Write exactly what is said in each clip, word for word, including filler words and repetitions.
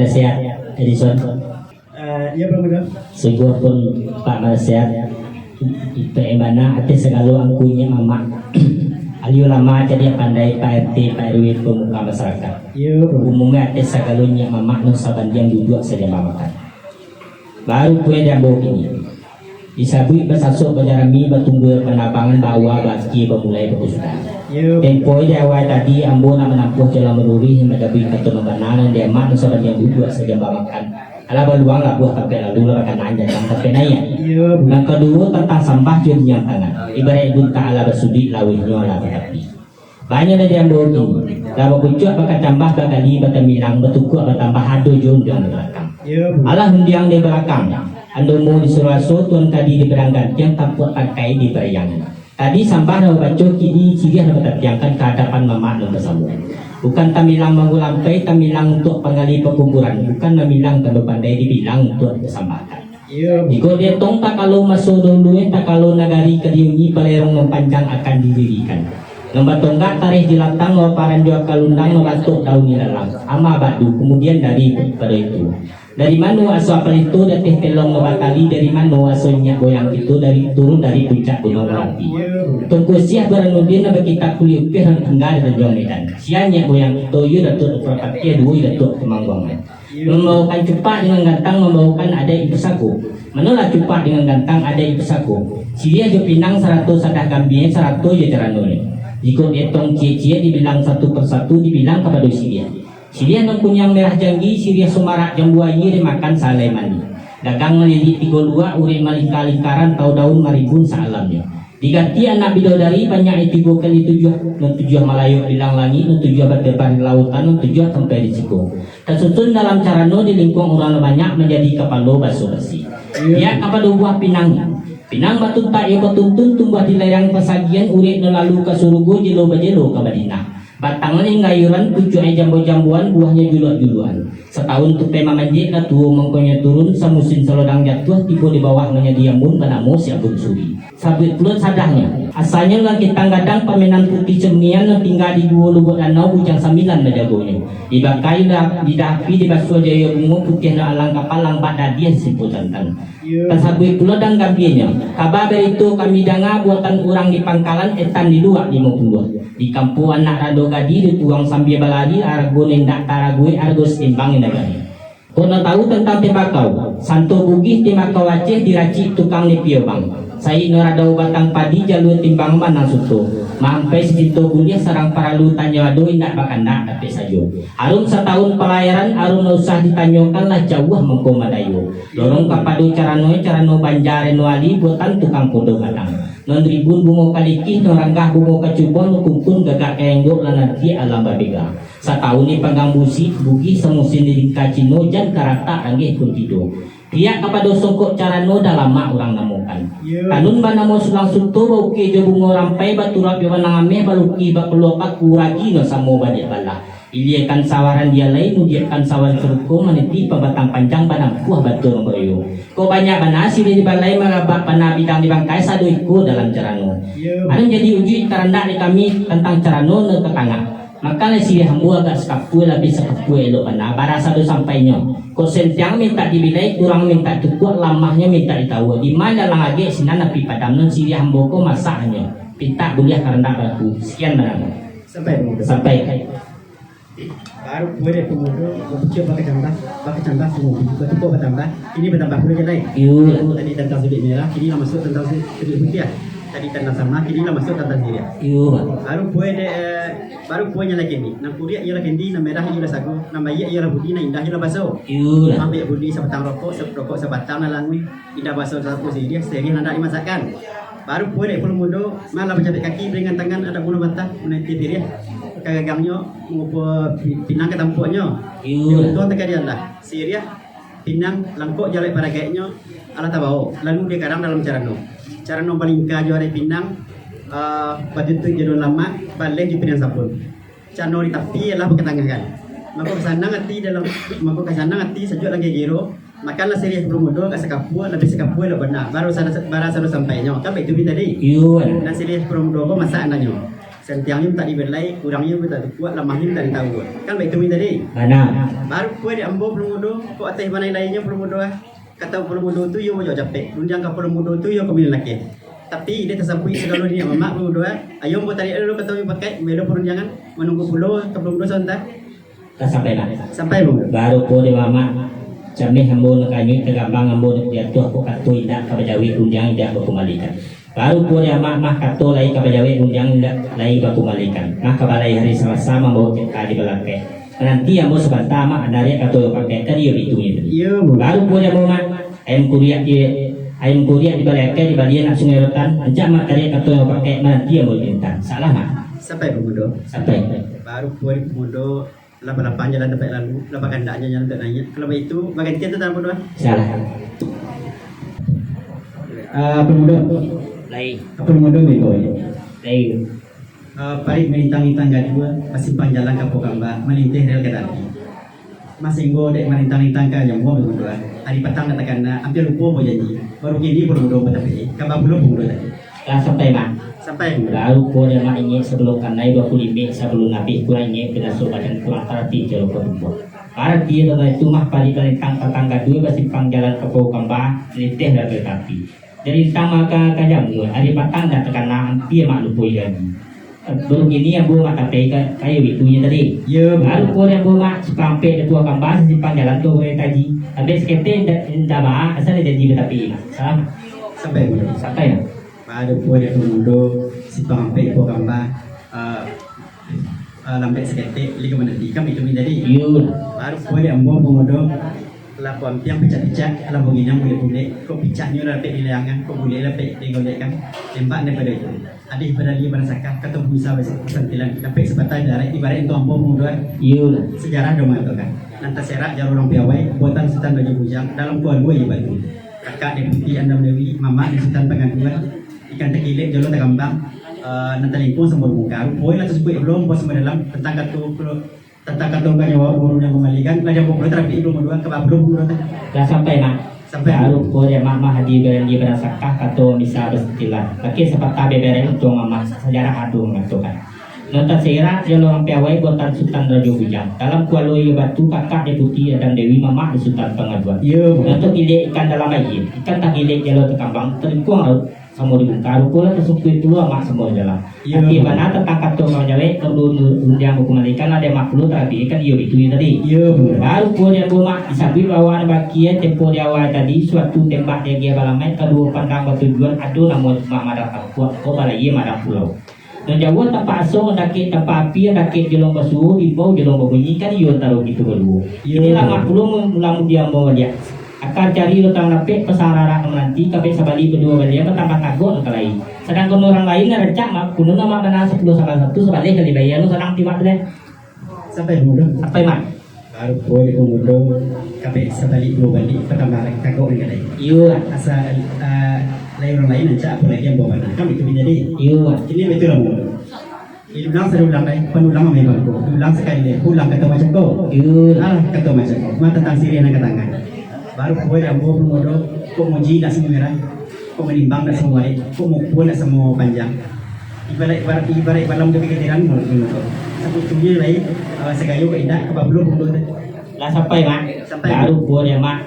Nasihat Edison. Eh, iyo, Pak Mudo. Sungguahpun Pak Nasihat, Pak Imana, ateh sagalo angku nyiak mamak, ahli ulama, cadiak pandai, Pak R T, Pak R W, pemuka masyarakat. Iyo, Pak Mudo. Umumnyo ateh sagalo nyiak mamak, nan sabandiang duduak sajamba makan. Baru pulo di ambo kini. Disabuik basasok bajarami, batunggua panabangan, baawa baakhia, bamulai bakusudahan. Iyo. Tempo di awal tadi, ambo nak manampuah jalan maluruih, madabuik kato nan bana, nan diamak, nan sabandiang duduak sajamba makan. Alah baluang labuah tampek lalu, lah bakanaan janjang tampek naiak. Iyo. Nan kaduo, tantang sambah jo riang tangan. Ibaraik buntak alah basuduik, lauihnyo alah batapi. Banyak dari ambo tu, lah bapucuak bakacambah, bagali batamilang, batukuak batambah, ado jo undiang di balakang. Iyo, Bu. Alah undiang di balakang, andomo di suraso, tuan kadi di padang gantiang, tampuak tangkai di pariangan. Tadi sambah lah babaco, kini siriah lah batatiangkan ka hadapan mamak nan basamo. Bukan tamilang manggo lampai, tamilang untuak panggali pakuburan, bukan mamilang tando pandai dibilang untuak dipasambahkan. Iyo. Jikok dietong takalo maso dahulu, eh, takalo nagari ka diuni, palerong nan panjang akan didirikan. Nan batonggak tareh di latang, nan baparan jo aka lundang, nan batok daun ilalang. Amma ba'du, kamudian daripado itu. Dari mano aso palito di ateh telong nan batali, dari mano aso nyiak goyang kito, dari turun dari puncak Gunuang Marapi. Iyo. Tungku Siah Burhanuddin nan bakitab kulik upiah nan tingga di Tanjuang Medan. Sia nyiak goyang kito, iyo Datuak Datuak Patiah, duo iyo Datuak Tumangguangan. Mambaokan cupak dengan gantang, mambaokan adaik di pusako. Manolah cupak dengan gantang, adaik di pusako? Siriah jo pinang sarato sadah gambia, sarato jo carano. Jikok dietong ciek-ciek, dibilang satu persatu, dibilang kapado siriah. Siriah nan kuniang merah janggi, siriah sumarak jambu aia, dimakan salai mani. Gagang malilik tigo luak, urek malingka-lingkaran, tau daun marimbun saalamnyo. Diganti anak bidodari, banyak tigo kali tujuah, nan tujuah malayok di langit, nan tujuah batebar di lautan, nan tujuah sampai di siko. Tasusun dalam carano di lingkuang urang nan banyak, manjadi kapalo baso basi. Iyo. Pihak kapado buah pinang, pinang batuntak iyo batuntun, tumbuah di lereng pasagian, urek nan lalu ka surugo, jelo bajelo ka Madinah. Batang nan gayuran, pucuaknyo jambo-jamboan, buahnyo juluak-juluakan. Satahun tupai mamanjek, lah tuo mangkonyo turun, samusin salodang jatuah, tibo di bawah manjadi ambun, banamo si Ambun Suri. Sabuik pulo sadahnyo, asalnyo urang Kitang Gadang, pamenan Putiah Cemunian, nan tingga di duo lubuak danau, Bujang Sambilan manjagonyo. Dibaka di da-, didapi, dibasuah jo aia bungo, putiah nan alang kapalang, bak dadiah simpul santan. Iyo. Tasabuik pulo dan gambianyo, kaba barito kami danga, buatan urang di pangkalan, etan di luak limo puluah. Di kampuang anak rado gadih, dituang sambia balari, arago nan indak taragoe, arago satimbang indak gadih. Kok nak tahu tantang tembakau, santo Bugih, tembakau Aceh, diracik tukang di Piobang. Saik nan radau batang padi, jalua timbang manang suto. Maampai sicinto buliah, sarang paralu tanyo ado, indak bakandak dapek sajo. Harum satahun palayaran, harum nan usah ditanyokan, lah jauah mangko madayo. Lorong kapado carano, carano Banja Reno Ali, buatan tukang kodo gadang. Nan ribun bungo kalikih, nan ranggah bungo kacubo, nan kumpun gagak kaenggok, lah nanti alam babega. Satahun di panggang busi, Bugih, samusin di lingka Cino, jan karatak ranggeh pun tido. Tiak kapado songkok carano, dah lamak urang namokan. Iyo. Tanun banamo sulang suto, baukia jo bungo rampai, baturap jo banang ameh, balukih bak palua paku, ragi nan samo baliak balah. Iliakan sawaran dialai, mudiakkan sawaran saruko, maniti pabatang panjang, banampuah batua nan baroyo. Kok banyak bana siriah di balai, marabak bana bidang di bangkai, sado iko dalam carano. Iyo. Ado jadi ujuik tarandak di kami tantang carano nan tatangah. Makanlah siriah ambo agak sakapua, labiah sakapua elok bana, bara sado sampainyo. Kok sentiang mintak dibilai, kurang mintak tukuak, lamahnyo mintak ditawa. Di ma dalang agek, sinan api padam, nan siriah ambo ko masak hanyo. Pintak buliah tarandak balaku. Sekian bana. Sampai, Pak Mudo. Sampai. Baru pulo dek Pak Mudo, bapucuak bakacambah, bakacambah sungguah, batukuak batambah, kini batambah pulo jalai. Iyo. Tadi tantang suduik merah, kini lah masuak tantang su-, suduik putiah. Tadi tantang samah, kini lah masuak tantang siriah. Iyo, Pak. Baru pulo dek, eh, baru pulo nyo lah kini. Nan kuriak iyolah kendi, nan merah iyolah sago, nan baiak iyolah budi, nan indah iyolah baso. Iyo lah. Ambiak budi sabatang rokok, sa-, rokok sabatang lah languih. Indak baso sapo siriah, siriah nan dak dimasakkan. Baru pulo dek Pak Mudo, malah bacabik kaki, baringan tangan, adak guno batah, maniti siriah. Ka gagangnyo, mangumpua pi-, pinang ka tampuaknyo. Iyo. Untuang takadian lah. Siriah, pinang, langkok jalai paragaiknyo, alah tabao, lalu dikarang dalam carano. Carano balingka jo arai pinang, ah, batutuik jo daun lamak, baleh jo pinang sabun. Carano di tapi ialah bakatangahkan. Mako kasanang ati dalam, mako kasanang ati sajuak dalam gigiro, makanlah siriah Pak Mudo, agak sakapua, labiah sakapua elok bana, bara sado, bara sado sampainyo. Kan baitu, Pi, tadi? Iyo. Nan siriah Pak Mudo ko masak anaknyo. Kantiangnyo mintak dibelai, kurangnyo mintak ditukuak, lamahnyo mintak ditawua. Kan baitu mintak tadi? Bana. Baru puai dek ambo Palo Mudo, kok ateh manai lainnyo Palo Mudo ah. Kato Palo Mudo tu iyo bajawab capek, rundiang ka Palo Mudo tu iyo ka minun lakeh. Tapi, indak tasabuik sagalo niniak mamak Palo Mudo ah. Ayo ambo tariak dulu kato nan pakai, melo parundiangan, manunggu pulo ka Palo Mudo sabanta. Lah sampai, Mak? Sampai, Bang. Baru pulo dek Mamak, cameh ambo nan kanyuik, tagambang ambo nan diatuah, kok kato indak ka bajawek, rundiang indak bakumalikan. Baru pulo dek Mamak, mah kato lai ka bajawek, rundiang indak lai bakumalikan. Mah ka balai hari Salasa, mambao cek ka di balakeh. Mananti ambo sabanta, Mak, andariak kato nan pakai, kan iyo bitunyo tadi. Iyo, Bang. Baru pulo dek ambo, Mak, ayam kuriak di, ayam kuriak di balakeh, di balian nak Sungai Rotan, ancak Mak tariak kato nan pakai, mananti ambo pinta. Salah, Mak? Sampai, Bang Mudo. Sampai. Baru pulo dek Mudo. Lah balapang jalan tampek lalu, lah bakandak jalan tampek naiak. Kalau baitu, bagantian tu tangan Palo Mudo. Salah. Ah, Palo Mudo. Lai. Palo Mudo, Bang Boy. Lai. Ah, parik malintang-lintang gadua, basimpang jalan ka Pokamba, malinteh rel ka tapi. Masinggo dek malintang-lintang ka Jambuang, Palo Mudo. Ari patang dah takana, ampia lupo bajanji. Baru kini Palo Mudo batapek, kaba pulo Palo Mudo tadi. Lah sampai, Mak? Sampai. Baru pulo dek Mak ingek sabalun kanai, baku limik sabalun abih, kurang ingek binaso badan, kurang tarati jalo ka tubuah. Arati tantang itu mah, parik malintang patang gadua, basimpang jalan ka Pokamba, malinteh rel ka tapi. Dari lintang mah ka, ka Jambuang, ari patang dah takana, ampia Mak lupo janji. Baru kini ambo Mak tapek ka, kayo bitunyo tadi. Iyo, Mak. Baru pulo dek ambo, Mak, simpang ampek dek Pokamba, simpang jalan tu urang taji. Ampek saketek indak, indak baa, asa dah janji batapek, Mak. Salah, Mak? Sampai, Mak. Sampai, Mak. Baru pulo dek Palo Mudo, simpang ampek Pokamba, ah, ah, lambek saketek, lai ka mananti, kan baitu tadi? Iyo. Baru pulo dek ambo Palo Mudo, lapo ampiang picak-picak, lampu ginjang bulek-bulek, kok picaknyo lah dapek dilayangkan, kok bulek lah dapek digolekkan, tembak daripado itu. Adih badali badasakah, kato bisa bas-, basantilan, dapek sapatah ibarat, ibarat untuak ambo Palo Mudo. Iyo lah. Sajarah ado mangatokan, nan taserak jalua urang piawai, buatan Sutan Rajo Bujang, dalam kualuo iyo batu. Kakak Deputi Andam Dewi, mamak di Sutan Pangaduan, ikan takilek jolo tagambang, eh, nan talingkuang sambur muka. Rupo lah tasukuik pulo, ambo sambah dalam, tantang kato pulo, tantang kato ka nyawa guru nan kumalikan, lah jambo pulo tarapik pulo dua, kaba pulo pulo tadi. Lah sampai, Mak? Sampai. Baru pulo dek Mak, mah adi baranji badasakah, kato bisa basantilan. Pakai sapatah beberek untuak mamak, sajarah ado mangatokan. Nan taserak jalua urang piawai, buatan Sutan Rajo Bujang. Dalam kualuo iyo batu, kakak Deputi Andam Dewi, mamak di Sutan Pangaduan. Iyo. Nan takilek ikan dalam aia, ikan takilek jalua tagambang, talingkuang lauik samo di muka, rupo lah tasukuik pulo amak samo di dalam. Iyo. Tapi bana tantang kato ka bajawek, kaduo rundiang bakumalikan, lah dek Mak pulo tarabih, kan iyo bitunyo tadi. Iyo, Bang. Baru pulo dek ambo, Mak, disabuik bahawa nan bakia tempo di awal tadi, suatu tembak diagiah balamaik, kaduo pandang batujuan, ado namo Mak Madang Tampuak, ko balayia Madang Pulau. Nan jauah tampak aso mandakek tampak api, mandakek jolong basuo, imbau jolong babunyi, kan iyo antaro kito baduo. Iyo. Inilah Mak pulo mu-, mula mudi ambo baliak. Aka cari lo tang dapek, pasang rarak ka mananti, kabek sabalik baduo baliak, batambah tagok nan ka lai. Sadangkan urang lain nan rancak, Mak, kuno nan Mak bana sapuluah sabaleh satu, sabaleh kali bayia lo sadang tiwak tu deh. Sampai, Bang Mudo? Sampai, Mak. Baru pulo dek Bang Mudo, kabek sabalik duo balik, batambah lai tagok nan ka lai. Iyo. Asa, ah, lai urang lain rancak, apo lai ambo bana. Kan baitu manjadi. Iyo. Kini baitu lah, Bang Mudo. Diulang sadulang lai, panulang amai bangko. Diulang sakali lai, pulang kato Mak Cako. Iyo. Ah, kato Mak Cako. Mah tantang siriah nan ka tangah. Baru pulo dek ambo Palo Mudo, kok muji indak samo merah, kok manimbang indak samo barek, kok mukua indak samo panjang. Ibaraik, ibaraik, ibaraik balam jo bigitiran, sakutunyo lai, eh, sagayo kok indak, kaba pulo Palo Mudo tadi. Lah sampai, Mak? Sampai. Baru pulo dek Mak,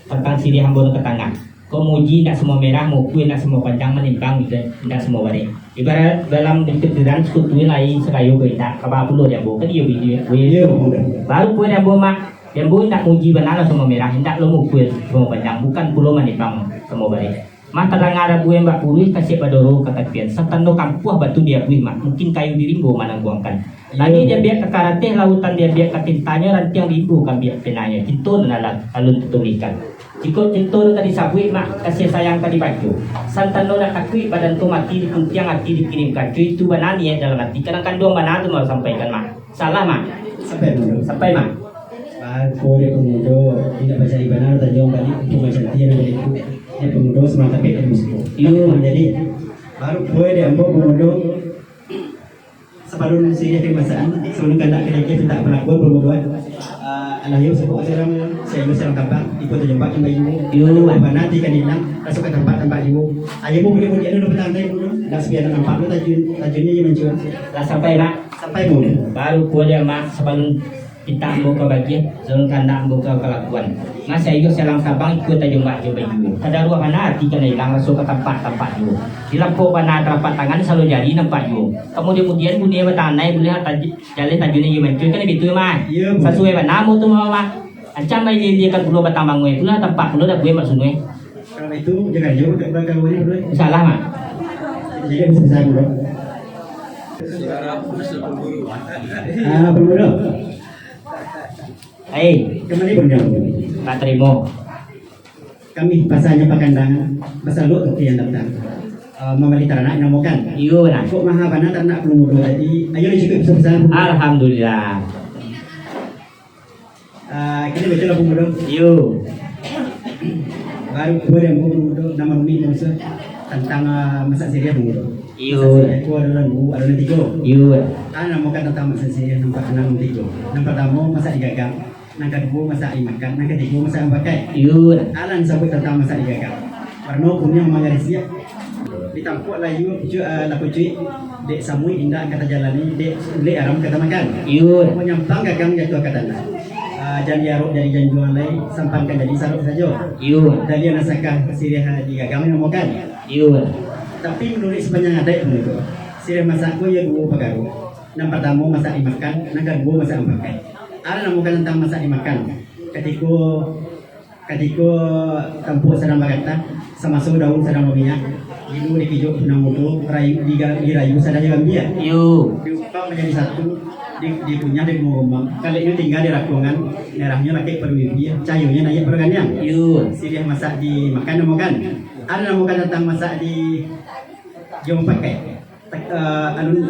tantang siriah ambo nan ka tangah. Kok muji indak samo merah, mukua indak samo panjang, manimbang indak, indak samo barek. Ibaraik balam jo bigitiran, sakutunyo lai sagayo kok indak, kaba pulo dek ambo, kan iyo bitunyo. Iyo, Bang Mudo. Baru pulo dek ambo, Mak. Dek ambo indak muji bana lo samo merah, indak lo mukua samo panjang, bukan pulo manimbang samo barek. Mah tadanga rabuah bak buruih, kasiak badoro ka tapian, satando kampuah batu diabuih, Mak, mungkin kayu di rimbo manangguangkan. Langik diambiak ka karateh, lautan diambiak ka tintanyo, rantiang rimbo ka ambiak penanyo, cinto nan alah alun tatulihkan. Jikok cinto nan ka disabuik, Mak, kasiah sayang ka dibaco, santano nak takuik badan ko mati, dipuntiang ati dikirim kaco, itu bana niaik dalam ati, kadang kanduang bana tu mau sampaikan, Mak. Salah, Mak? Sampai, Bang Mudo. Sampai, Mak? Baru pulo dek Bang Mudo, indak bacari bana, tanyo balik untuak mancanti nan baliak tu. Dek Bang Mudo samantang pek dari musiko. Iyo. Jadi, baru pulo dek ambo Bang Mudo, sabalun siriah ka dimasaan, sabalun kandak ka diagiah, pintak palakuan Bang Mudo. Ah, alah yo, sabuik urang, sayo salang tabang, iko tajombak jo bayu. Yo. Bana ati ka diilang, raso ka tampak-tampak juo. Ayo, Bu, buliah mudiak dulu, patang tadi dulu. Dah sapian nampak dulu tajun, tajunnya je mancua. Lah sampai, Mak? Sampai, Bu. Baru pulo dia, Mak, sabalun pintak ambo ka bagiah, sabalun kandak ambo ka kalakuan. Masih ayo salang tabang, iko tajombak jo bayu. Kada ruah bana ati ka diilang, raso ka tampak-tampak juo. Dilampok bana tarapak tangan, salo jari nampak juo. Kamudian-mudian bunyi batang nai, buliah taji-, Jaleh tajun ni mancua kan bitu, Mak? Iyo, Bu. Sasuai bana ambo tu, Mak. Ancak mailia-iliakan pulo batang banguai, pulo tampak pulo dabuai mak sungai. Kalau itu, jangan jauh, tak bakal boleh, bro. Salah, Mak. Jadi, bisa-bisa, bro. Ah, pemburu. Hei. Kembali, Bang. Tak terima. Kami pasanya pakandangan, basaluak tu yang datang. Eh, mambali taranak namokan. Iyo, nah. Kok maha bana taranak pangulu tadi? Ayo, dicukuik besar-besar. Alhamdulillah. Ah, kini betul lah pangulu. Iyo. Baru dua dan pangulu, nama rumik manusia tentang, ah, masak siriah pangulu. Iyo. Masak siriah tu adalah dua, adalah tiga. Iyo. Ah, namokan tentang masak siriah nampak enam tiga. Yang pertama, masak digagang. Nan kaduo masak dimakan, nan katigo masak dipakai. Iyo. Alah sabuik tantang masak digagang. Warno kuniang mangarisiak. Ditampuak layu, ju-, ah, lakucuik, dek samuik indak ka tajalani, dek ulek aram ka tamakan. Iyo. Manyampang gagang jatuah ka tanah. Ah, jan diarok jadi janjuang lai, sampan ka jadi sarok sajo. Iyo. Daliah nan sakah siriah digagang namokan. Iyo. Tapi manuruik sapanjang adaik pun itu, siriah masak ko iyo duo pakaro. Nan partamo masak dimakan, nan kaduo masak dipakai. Alah namokan tantang masak dimakan. Katiko, katiko tampuak sadang bagatah, samaso daun sadang baminyak, gilo dikijok tunang mudo, rayu diga-, dirayu sadah jo gambia. Iyo. Diumpang manjadi satu, di, dikunyah di gumam-gumam, kaleknyo tingga di rakuangan, merahnyo lakek pado bibia, cayonyo naiak pado ganiang. Iyo. Siriah masak dimakan namokan. Alah namokan tantang masak di, jo mapakai. Tak, eh, alun,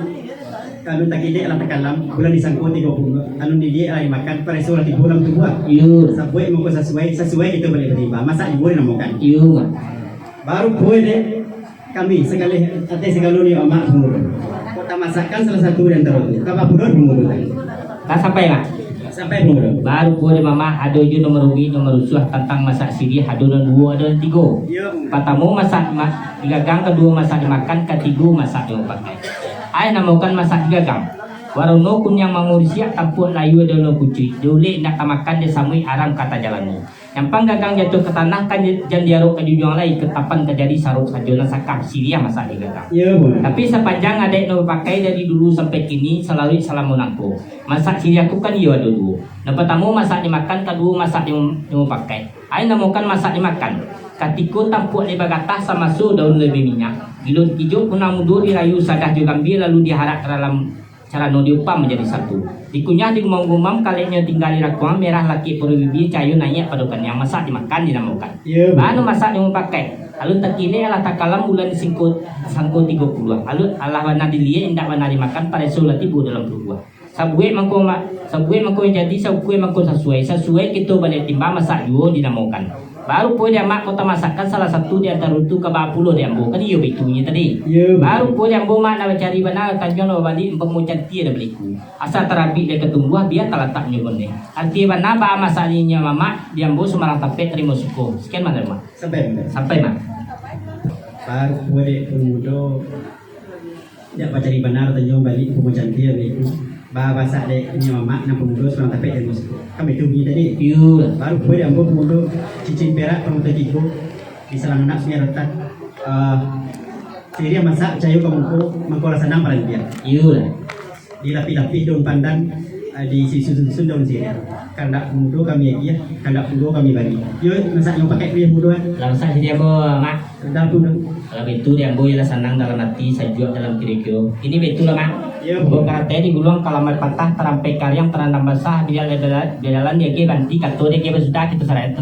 alun takilek lah takalam, bulan disangko tigo puluah, alun diliek lah dimakan, pareso lah tibo dalam tubuah. Iyo. Sabuik mangko sasuai, sasuai kito baliak batimbang, masak juo dinamokan. Iyo. Baru poin dek kami, sakali ateh sagalo ni amak pangulu. Kok tamasakan salah satu di antaro tu, ka bapulo pangulu tadi. Lah sampai, Mak? Sampai, Bro. Baru pulo di mamak, ado juo nan marugi, nan marusuah tantang masak siriah, ado nan duo, ado nan tigo. Iyo, Bro. Partamo masak ma-, digagang, kaduo masak dimakan, katigo masak dipakai. Ai namokan masak digagang. Warno kuniang mangarisiak, tampuak layu ado nan kucuik, diulek indak tamakan, disamuik aram ka tajalani. Nyampang gagang jatuah ka tanah, kan jan diarok ka junjuang lai, katapan ka jadi sarok sajo, nan sakah siriah masak digagang. Iyo, Bro. Tapi sapanjang adaik nan bapakai dari dulu sampai kini, salalu salamo nangko. Masak siriah ko kan iyo ado duo. Nan partamo masak dimakan, kaduo masak di, dipakai. Ai namokan masak dimakan. Katiko tampuak lai bagatah samaso daun lai baminyak. Gilo dikijok tunang mudo dirayu sadah jo gambia lalu diarak ka dalam carano diumpang manjadi satu. Dikunyah digumam-gumam kaleknyo tingga di rakuang merah lakek pado bibia cayo naiak pado ganiang masak dimakan dinamokan. Iyo, Bro. Bano masak dipakai. Alun takilek alah takalam bulan disingko, sangko tigo puluah. Alun alah bana diliek indak bana dimakan pareso lah tibo dalam tubuah. Sabuek mangko ma-, sabuek mangko jadi, saukua mangko sasuai, sasuai kito baliak timbang masak juo dinamokan. Baru pulo di amak kok tamasakan salah satu di antaro tu ka bapulo di ambo, kan iyo bitunyo tadi. Iyo. Baru pulo di ambo mak nak bacari bana tanjuang nak babali, empang mo cantia dah baliku. Asa tarabik dari katumbuah, bia talatak nyo gondeh. Arti bana ba masak inyo mamak, di ambo sumbarang tapek tarimo suko. Sekian, Mak. Sampai, Mak. Sampai, Mak. Baru pulo dek pemudo. Dak bacari bana tanjuang baliak, punggo cantia baliak. Ba-, basak dek inyo mamak, nan pamudo surang tapek dan musik. Kan baitu bunyi tadi. Iyo. Baru pulo dek ambo pamudo cincin perak, pamudo tigo, di salang anak sungai rotan. Eh, siriah masak, cayo ka muko, mangko lah sanang parantian. Iyo lah. Dilapih-lapih daun pandan, eh, disusun-susun daun siriah. Kandak mudo kami agiah, kandak pulo kami bagi. Yo, masak nyo pakai kuliah mudo, ah. Lah masak siriah ambo, Mak. Sudah tu, dah. Kalau baitu, di ambo ialah sanang dalam ati, sajuak dalam kiro-kiro. Kini baitu lah, Mak. Iyo, Bu. Baratai di guluang, kalamai patah, tarampai kariang, tarandam basah, biar jalan, biar jalan diagiah banti, kato diagiah basudah, kito sarai.